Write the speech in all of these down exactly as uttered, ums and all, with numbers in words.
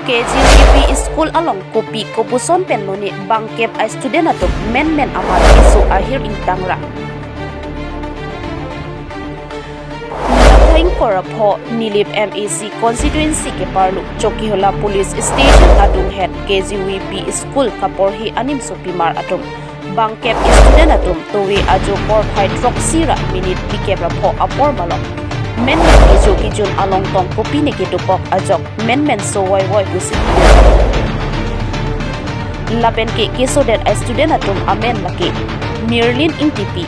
K G V P school along kopi kopuson pen lone bangkep a student atum menmen amat keso ahir ingtangra. Nilip thengkor apho Nilip M A C constituency keparlo Chokihola police station adunghet K G V P school kaporhi animsopimar atum bangkep student atum towe ajo porphai throksi ra minute phlikep ra pho apor malom menmen kecho kejun along tong kopine kedokok ajok menmen so voi voi pusi. Lapen ke kesodet a student atum amen lake Mirlin Ingtipi,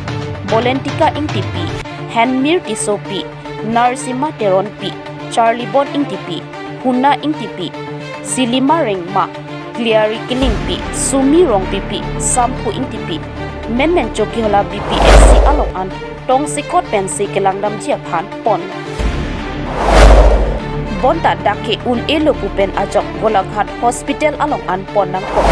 Bolentika Ingtipi, Henmir Tissopi, Narsima Teronpi, Charlibon Ingtipi, Huna Ingtipi, Silima Rengma, Kliari Kilingpi, Sumi Rongpipi, Samphu Ingtipi, menmen Chokihola B P S C along an tongsekot pensi kelangdamji aphan pon. Bonta dak ke un-elo pu pen ajok Golaghat Hospital along an pon nangkok.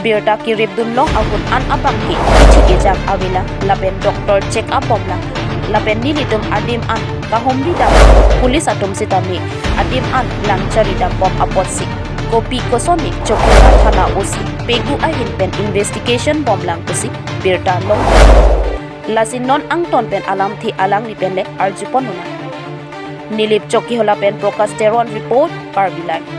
Birta keripdun long ahut an abang ke kithi kejang avelang lapen doctor check up bomlang. Lapen nelitum adim an kahumri dam police atum sitame adim an lang chari dam bom apotsi kopi kosonne Chokihola thana O C Pegu ahin pen investigation bomlang pusi birta long. Lasi non angton pen alamthe alangli pen le arjupon nang. Nilip Chokihola pen Prakash Teron report, Karbi Live.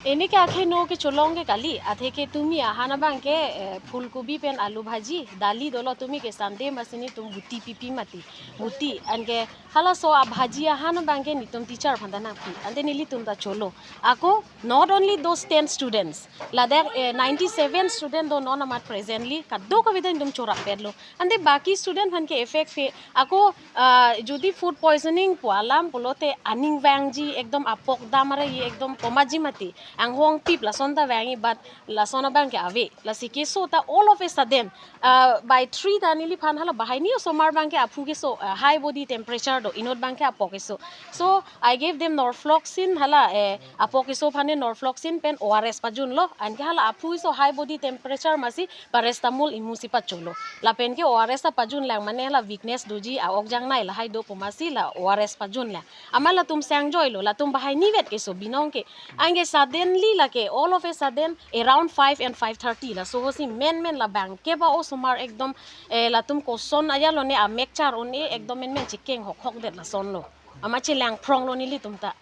Enike akheno kecholong ke kali, athe ke tumi ahan abang ke, eh, phulkobi pen alu bhaji, dali dolo tumi ke Sunday masi netum buti pipi mati. Buti, anke halaso abhaji ahan abang ke netum teacher aphan ta nangpi. Ante nelitum ta cholo. Ako, not only those ten students, ladak, eh, ninety-seven student do non amat presently, kadokave ta netum chorapetlo. Ante baki student aphan ke effect phe, ako, ah, jodi food poisoning pu alam pulote aning vangji ekdom apok dam are ye ekdom komatji mati. Anghong pip lason ta vangji, but lason abang ke ave. Lasi keso ta all of a sudden, ah, by three ta neliphan hala banghini osomar abang ke aphu keso, ah, high body temperature do, inut abang ke apok keso. So, I gave them norfloxacin, hala, eh, apok keso aphan ne norfloxacin pen O R S pajunlo, anke hala aphu keso high body temperature masi paracetamol imu si pacholo. Lapen ke O R S ta pajunlang mane hala weakness doji a-ok jangnei lahai do pu masi la O R S pajunlang. Amat latum sangjoilo, latum banghini vet keso binong ke. Anke suddenly lake, all of a sudden, around five and five thirty laso hosi menmen la bangkep a osomar ekdom, eh, latum koson ajat lone amek char un-e ekdom menmen chekeng hokhok det lasonlo. Amat chelangphronglo nelitum ta.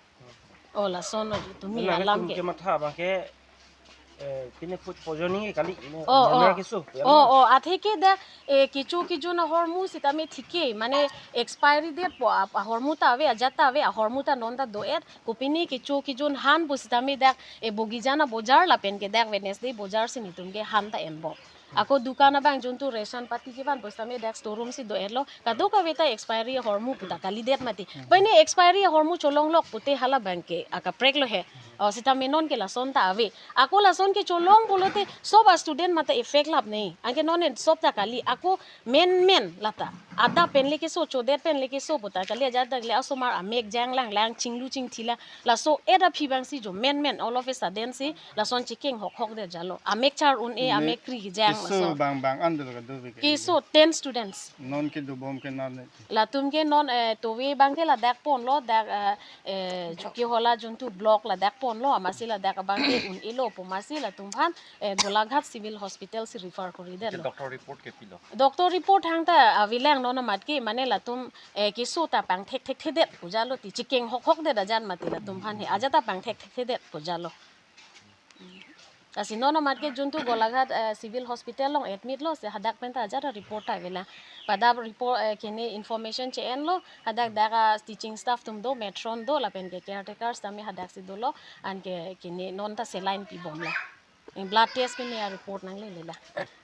O lasonlo tumi alam ke. Nelitum kematha abang ke, eh, pine food poisoning kali, ne, oh, oh, keso, oh, oh, athe ke dak, eh, kecho kejun ahormu sitame thike, mane expiry date pu ap-, ahormu ta ave, ajat ta ave, ahormu ta non ta do-et, kopine kecho kejun han pu sitame dak, eh, Bogijan abojar lapen ke dak Wednesday bojar si netum ke han ta enbom. Ako dukan abang juntu ration pati kevan pu sitame dak store room si do-etlo. Kadokave ta expiry ahormu pu ta kalidet mati. Pai ne expiry ahormu cholonglok pute hala abang ke akapreklo he. O, sitame non ke lason ta ave. Ako lason ke cholong pulote sob a student mata effect lap nei. Anke non en sob ta kali. Ako menmen lata. Adap pen le keso, chodet pen le keso pu ta kali, ajat dak le asomar amek janglanglang, chinglu chingthila. Laso-et aphi abang si jo menmen all of a sudden si lason chekeng hokhok det jalo. Amek char un-e, ne, amek kri kejang keso laso. Bang bang an dolo kadokave ke. Keso ten students. Non kedobom ke non ne. Latum ke non, eh, towe abang ke ladak ponlo, dak, eh, eh, Chokihola juntu block ladak ponlo, amatsi ladak abang ke un-elo pu masi latum aphan, eh, Golaghat Civil Hospital si refer koridetlo. Doctor report ke pilo? Doctor report hang ta avelang non amat ke, mane latum, eh, keso ta pangthek thekthedet pu jalo ti, chekeng hokhok det ajat mati latum aphan he, ajat ta pangthek thekthedet pu jalo. Lasi non amat ke juntu Golaghat, eh, Civil Hospital along admit lo, si hadak pen ta ajat report ta avelang. Pada report, eh, kene information che-enlo, hadak dak a teaching staff atum do, matron do, lapen ke caretakers tame hadak si dolo, anke kene non ta saline pibomlang. Blood test pine a report nanglelelang.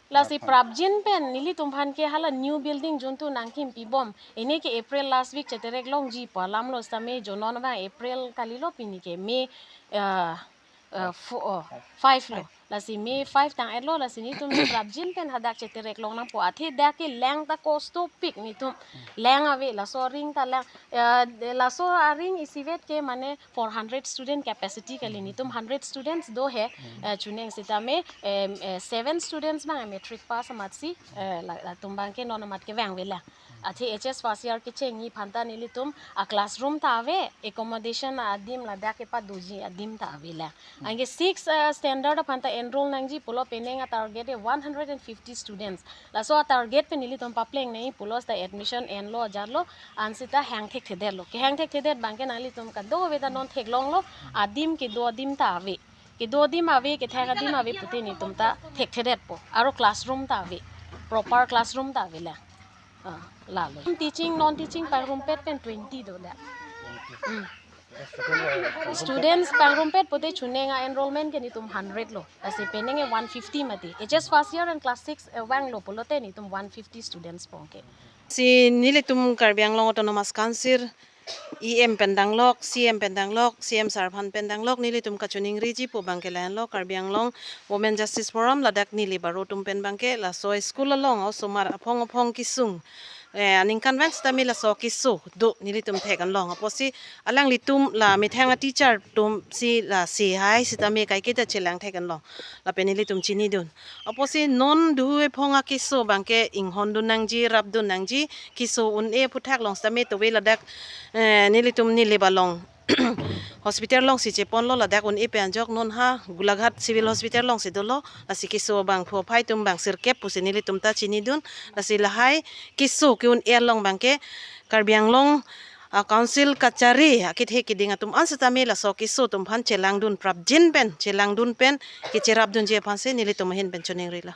Lasi prapjin pen nelitum aphan ke hala new building juntu nangkim pibom. Enike April last week cheterek longji pu alamlo sitame jo non abang April kalilo, pini ke May, ah, ah, fo-, oh, five lo. Lasi May five tang-etlo, lasi netum prapjin pen hadak cheterek long nangpo. Athe dak kelang ta kostopik netum. Lang ave, laso aring ta lang. Eh, laso aring isivet ke mane four hundred student capacity kali, netum hundred students do he, eh, chuneng sitame, em, eh, seven students bang matric pass amatsi, eh, la, latum bang ke non amat kevang ave lang. Athe H S first year kechengji aphan ta nelitum a classroom ta ave, accommodation adim ladak kepadoji adim ta ave lang. Anke six, eh, standard aphan ta enroll nangji pulo penang a target e one hundred and fifty students. Laso a target pen nelitum papleng nangji pulo seta admission enlo ajarlo, ansita hang thekthedetlo. Kehang thekthedet bang ke nanglitum kadokave ta non theklonglo, adim kedo adim ta ave. Kedo adim ave, kethek adim ave pute netum ta thekthedetpo. Aro classroom ta ave. Proper classroom ta ave lang. Ah, lalo. Teaching, non teaching pangrumpet pen twenty do lang. Hmm. Students pangrumpet pute chuneng a enrollment ke netum hundred lo. Lasi penang e one fifty mati. H S first year and class six, eh, vanglo pulote netum one fifty students pon ke. Si nelitum Karbi Anglong Autonomous Council E M pen danglok, C M pen danglok, C M sir aphan pen danglok, nelitum kachiningriji pu bang ke lahenlo, Karbi Anglong Women Justice Forum ladak neli baro atum pen bang ke laso school along osomar aphong aphong kesung, eh, aningkanvang sitame laso keso do nelitum thek-anlong. Apotsi alanglitum la methang a teacher atum si lasi hai sitame kaiketa chelang thek-anlong. Lapen nelitum chinidun. Apotsi non duhu ephong akeso bang ke inghondun nangji, rapdun nangji, keso un-e aphuthak along sitame tove ladak, eh, nelitum Nilip along hospital alongsi cheponlo, ladak un-e pen ajok non ha Golaghat Civil Hospital alongsi dolo. Lasi keso bang phu aphai atum bang sirkep pusi nelitum ta chinidun. Lasi lahai keso ke-un-e along bang ke Karbi Anglong, ah, Council kachari akethe keding atum an sitame laso keso atum aphan chelangdun, prapjin pen chelangdun pen kecherapdunji aphansi nelitum ahin pen chiningrilo.